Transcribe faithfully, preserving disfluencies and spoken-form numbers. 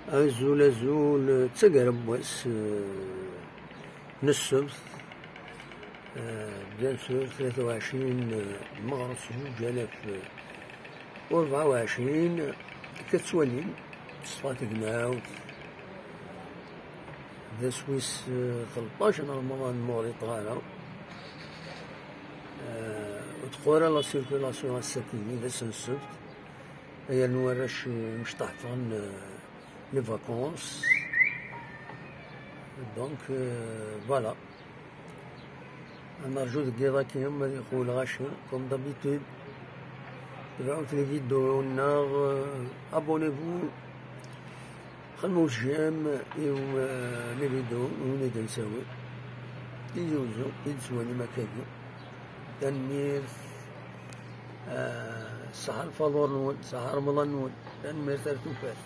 Azul, azul, d taggara n wass, eh, n ssebt, eh, bien sûr, tlata u ɛecrin, eh, meɣres zuǧ alaf, eh, u rebɛa u ɛecrin, akka tettwalim, ṣṣfa tegnawt, d ass wis, eh, tleṭṭac n Remḍan, ma ur ɣliṭeɣ ara. Eh, ur teqqur ara la circulation ass-agi, d ass n ssebt. Aya n warrac, eh, mecṭaḥ ffɣen, eh, les vacances. Donc, euh, voilà. Ad nerju deg yiḍ-agi ma ad yeqqu lɣaci, comme d'habitude. Tebɛut les vidéos-nneɣ, euh, abonnez-vous. Xedmet j'aime i, euh, les vidéos i wen-id-nessawi. Tizi Uzzu, i d-tettwalim akkagi. Tanemmirt. Ah, ṣṣeḥḥa lfaḍur-nwen, ṣṣeḥḥa Remḍan-nwen. Tanemmirt ar tufat.